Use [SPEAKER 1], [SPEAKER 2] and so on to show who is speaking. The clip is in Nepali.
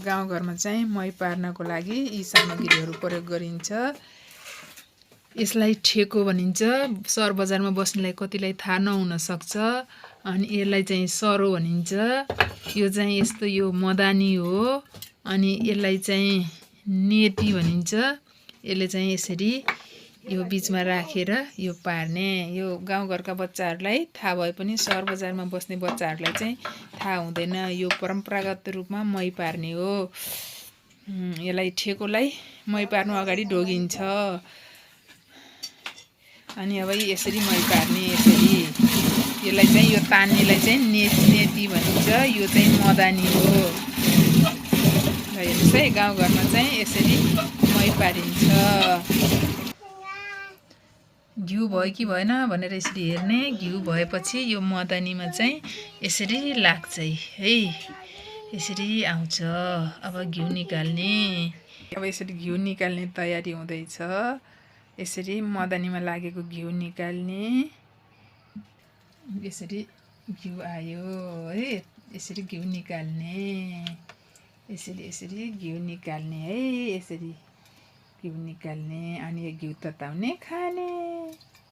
[SPEAKER 1] गाउँघरमा चाहिँ मही पार्नको लागि यी सामग्रीहरू प्रयोग गरिन्छ। यसलाई ठेको भनिन्छ। सहर बजारमा बस्नेलाई कतिलाई थाहा नहुन सक्छ। अनि यसलाई चाहिँ सरो भनिन्छ। यो चाहिँ यस्तो यो मदानी हो। अनि यसलाई चाहिँ नेती भनिन्छ। यसले चाहिँ यसरी यो बीचमा राखेर यो पार्ने। यो गाउँघरका बच्चाहरूलाई थाहा भए पनि सहर बजारमा बस्ने बच्चाहरूलाई चाहिँ थाहा हुँदैन। यो परम्परागत रूपमा मही पार्ने हो। यसलाई ठेकोलाई मही पार्नु अगाडि ढोगिन्छ। अनि अब यसरी मही पार्ने। यसरी यसलाई चाहिँ यो तान्नेलाई चाहिँ नेती भनिन्छ। यो चाहिँ मदानी हो। हेर्नुहोस् है, गाउँघरमा चाहिँ यसरी मही पारिन्छ। घिउ भयो कि भएन भनेर यसरी हेर्ने। घिउ भएपछि यो मदानीमा चाहिँ यसरी लाग्छ है। यसरी आउँछ। अब घिउ निकाल्ने। अब यसरी घिउ निकाल्ने तयारी हुँदैछ। यसरी मदानीमा लागेको घिउ निकाल्ने। यसरी घिउ आयो है। यसरी घिउ निकाल्ने। यसरी घिउ निकाल्ने है। यसरी घिउ निकाल्ने। अनि यो घिउ तताउने खाने।